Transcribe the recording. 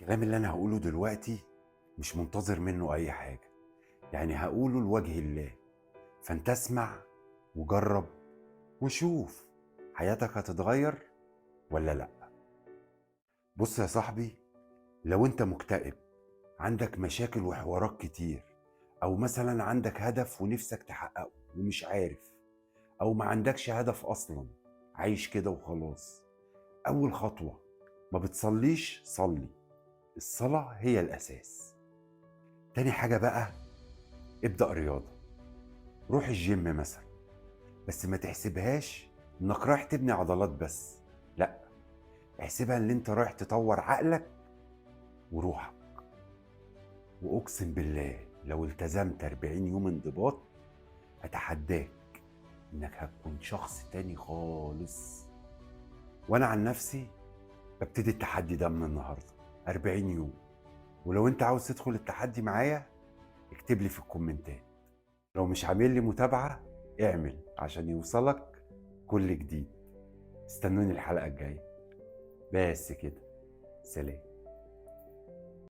الكلام اللي انا هقوله دلوقتي مش منتظر منه اي حاجة، يعني هقوله لوجه الله، فانت اسمع وجرب وشوف حياتك هتتغير ولا لا. بص يا صاحبي، لو انت مكتئب، عندك مشاكل وحوارات كتير، او مثلا عندك هدف ونفسك تحققه ومش عارف، او ما عندكش هدف اصلا، عايش كده وخلاص، اول خطوة ما بتصليش، صلي. الصلاة هي الاساس. تاني حاجة بقى، ابدأ رياضة، روح الجيم مثلا، بس ما تحسبهاش انك رايح تبني عضلات بس، لا، احسبها ان انت رايح تطور عقلك وروحك. واقسم بالله لو التزمت 40 يوم انضباط، اتحداك انك هتكون شخص تاني خالص. وانا عن نفسي ببتدي التحدي ده من النهارده، 40 يوم. ولو انت عاوز تدخل التحدي معايا اكتب لي في الكومنتات. لو مش عامل لي متابعة اعمل عشان يوصلك كل جديد. استنوني الحلقة الجاية. بس كده، سلام.